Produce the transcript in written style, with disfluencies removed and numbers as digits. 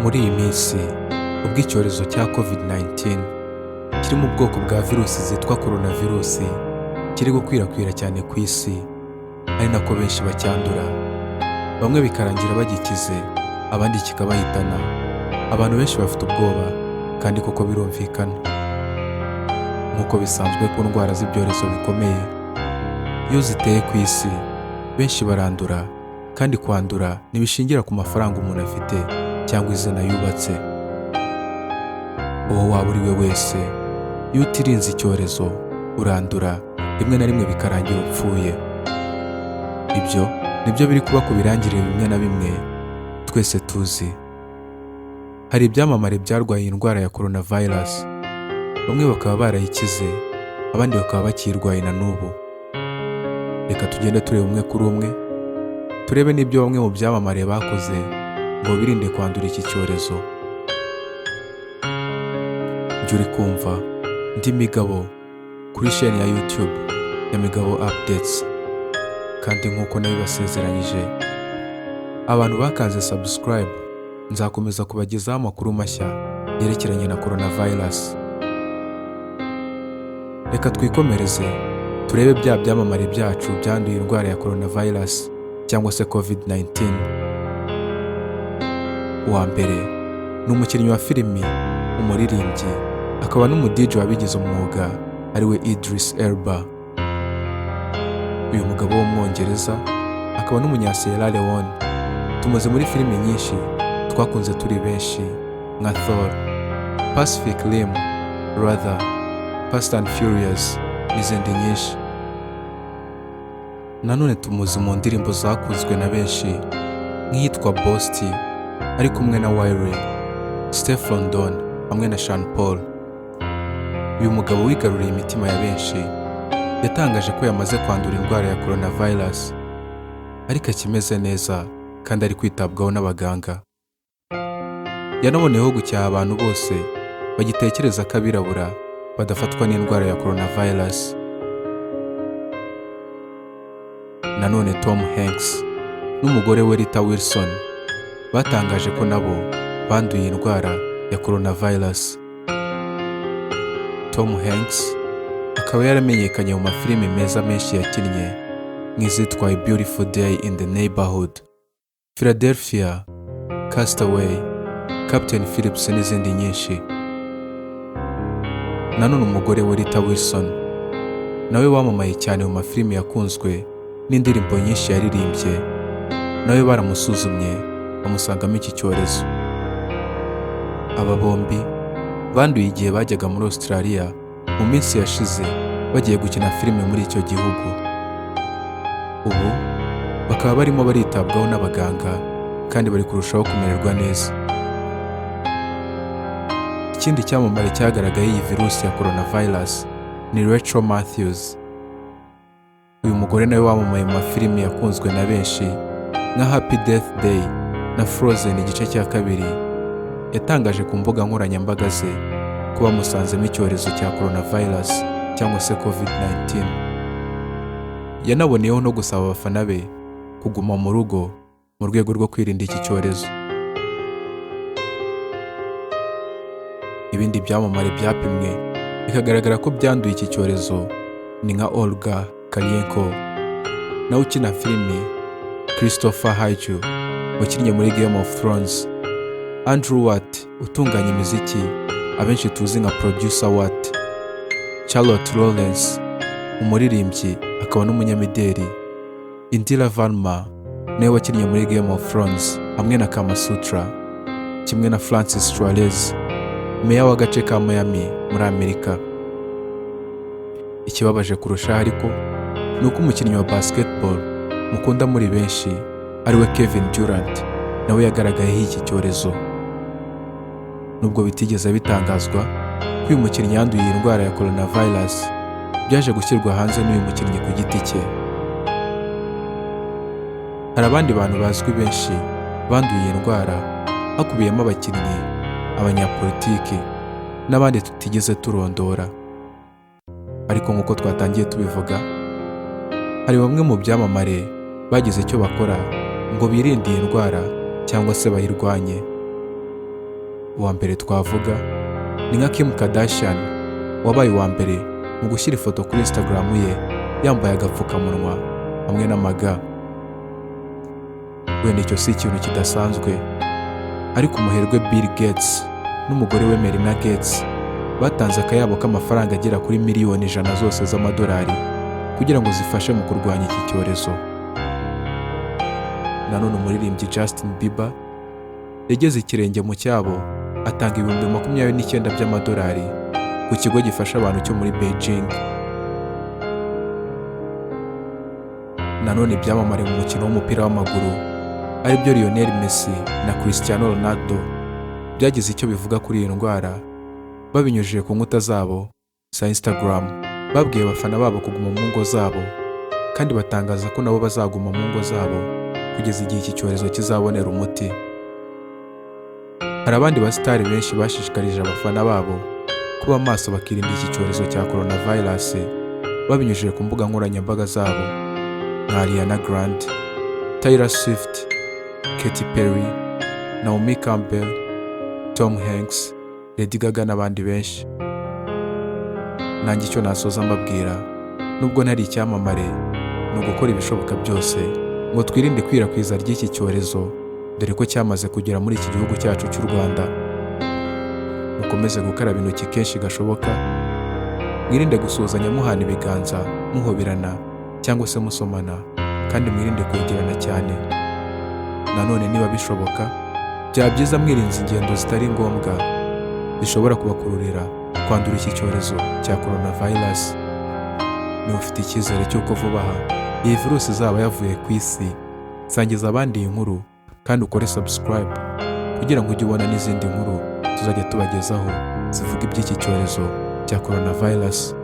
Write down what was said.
Muri iyi minsi ubwo icyorezo cya COVID-19 kiri mu bwoko bwa virusi zitwa coronavirus kiri gukwirakwira cyane ku isi, ari nako benshi bacyandura, bamwe bikarangira bagikize, abandi kikabahitana. Abantu benshi bafite ubwoba kandi koko birumvikana. Nk'uko bisanzwe ku ndwara z'ibyorezo bikomeye, iyo ziteye ku isi benshi barandura, kandi kwandura ntibishingira ku mafaranga umuntu afite cyangwa izina yubatse. Uwo waba uri we wese, iyo utirinze icyorezo urandura, rimwe na rimwe bikarangira upfuye. Ibyo nibyo biri kuba ku birangirire bimwe na bimwe twese tuzi. Hari ibyamamare byarwaye iyi ndwara ya coronavirus, bamwe bakaba barayikize, abandi bakaba bakiyirwaye na n'ubu. Reka tugende tureba umwe kuri umwe, turebe n'ibyo bamwe mu byamamare bakoze ngo birinde kwandura iki cyorezo. Njye uri kumva ndi Migabo kuri sheni ya YouTube ya Migabo Updates, kandi nk'uko nabibasezeranyije, abantu bakanze subscribe nzakomeza kubagezaho amakuru mashya yerekeranye na coronavirus. Reka twikomereze turebe bya byamamare byacu byanduye indwara ya coronavirus cyangwa se COVID-19. Uwa mbere ni umukinnyi wa filimi, umuririmbyi, akaba n'umu DJ wabigize umwuga, ariwe Idris Elba. Uyu mugabo w'Umwongereza akaba n'umunya Sierra Leone tumuzi muri filimi nyinshi twakunze turi benshi nka Thor, Pacific Rim, Luther, Fast and Furious n'izindi nyinshi. Nanone tumuzi mu ndirimbo zakunzwe na benshi nk'iyitwa Boasty ari kumwe na Wiley, Stefflon Don hamwe na Sean Paul. Uyu mugabo wigaruriye imitima ya benshi yatangaje ko yamaze kwandura indwara ya coronavirus, ariko akimeze neza kandi ari kwitabwaho n'abaganga. Yanaboneyeho gucyaha abantu bose bagitekereza ko abirabura badafatwa n'indwara ya coronavirus. Nanone Tom Hanks n'umugore we Rita Wilson batangaje ko nabo banduye indwara ya coronavirus. Tom Hanks akaba yaramenyekanye mu mafilime meza menshi yakinnye nk'izitwa A Beautiful Day in the Neighborhood, Philadelphia, Castaway, Captain Phillips n'izindi nyinshi. Nanone umugore we Rita Wilson nawe wamamaye cyane mu mafilime yakunzwe n'indirimbo nyinshi yaririmbye, nawe baramusuzumye bamusangamo iki cyorezo. Aba bombi banduye igihe bajyaga muri Australia mu minsi yashize bagiye gukina filime muri icyo gihugu. Ubu bakaba barimo baritabwaho n'abaganga kandi bari kurushaho kumererwa neza. Ikindi cyamamare cyagaragaye iyi virusi ya coronavirus ni Rachel Matthews. Uyu mugore nawe wamamaye mu mafilimi yakunzwe na benshi nka Happy Death Day na Frozen igice cya kabiri, yatangaje ku mbuga nkoranyambaga ze ko bamusanzemo icyorezo cya coronavirus cyangwa se COVID-19. Yanaboneyeho no gusaba abafana be kuguma mu rugo mu rwego rwo kwirinda iki cyorezo. Ibindi byamamare byapimwe bikagaragara ko byanduye iki cyorezo ni nka Olga Kurylenko nawe ukina filimi, Kristofer Hivju wakinnye muri Game of Thrones, Andrew Watt utunganya imiziki abenshi tuzi nka Producer Watt, Charlotte Lawrence umuririmbyi akaba n'umunyamideli, Indira Varma nawe wakinnye muri Game of Thrones hamwe na Kama Sutra, kimwe na Francis Suarez, meya w'agace ka Miami muri Amerika. Ikibabaje kurushaho ariko ni uko umukinnyi wa basketball mukunda muri benshi, ariwe Kevin Durant, nawe yagaragayeho iki cyorezo. Nubwo bitigeze bitangazwa ko uyu mukinnyi yanduye iyi ndwara ya coronavirus, byaje gushyirwa hanze n'uyu mukinnyi ku giti cye. Hari abandi bantu bazwi benshi banduye iyi ndwara, hakubiyemo abakinnyi, abanyapolitiki n'abandi tutigeze turondora. Ariko nk'uko twatangiye tubivuga, hari bamwe mu byamamare bagize icyo bakora ngo birinde iyi ndwara cyangwa se bayirwanye. Uwa mbere twavuga ni nka Kim Kardashian, wabaye uwa mbere mu gushyira ifoto kuri Instagram ye yambaye agapfukamunwa hamwe n'amaga. Wenda icyo si ikintu kidasanzwe, ariko umuherwe Bill Gates n'umugore we Melinda Gates batanze akayabo k'amafaranga agera kuri miliyoni 100 zose z'amadolari kugira ngo zifashe mu kurwanya iki cyorezo. Nanone umuririmbyi Justin Bieber yageze ikirenge mu cyabo, atanga 29,000 by'amadolari ku kigo gifasha abantu cyo muri Beijing. Nanone ibyamamare mu mukino w'umupira w'amaguru, aribyo Lionel Messi na Cristiano Ronaldo, byagize icyo bivuga kuri iyi ndwara babinyujije ku nkuta zabo za Instagram. Babwiye abafana babo kuguma mu ngo zabo, kandi batangaza ko nabo bazaguma mu ngo zabo kugeza igihe iki cyorezo kizabonera umuti. Hari abandi basitari benshi bashishikarije abafana babo kuba maso bakirinda iki cyorezo cya coronavirus babinyujije ku mbuga nkoranyambaga zabo, nka Ariana Grande, Taylor Swift, Katy Perry, Naomi Campbell, Tom Hanks, Lady Gaga n'abandi benshi. Nanjye icyo nasoza mbabwira, nubwo ntari icyamamare, ni ugukora ibishoboka byose ngo twirinde ikwirakwiza ry'iki cyorezo, dore ko cyamaze kugera muri iki gihugu cyacu cy'u Rwanda. Mukomeze gukaraba intoki kenshi gashoboka, mwirinde gusuhuzanya muhana ibiganza, muhoberana cyangwa se musomana, kandi mwirinde kwegerana cyane. Nanone niba bishoboka, byaba byiza mwirinze ingendo zitari ngombwa zishobora kubakururira kwandura iki cyorezo cya coronavirus. Niba ufite icyizere cy'uko vuba aha iyi virusi izaba yavuye ku isi, sangiza abandi iyi nkuru kandi ukore subscribe kugira ngo ujye ubona n'izindi nkuru tuzajya tubagezaho zivuga iby'iki cyorezo cya coronavirus.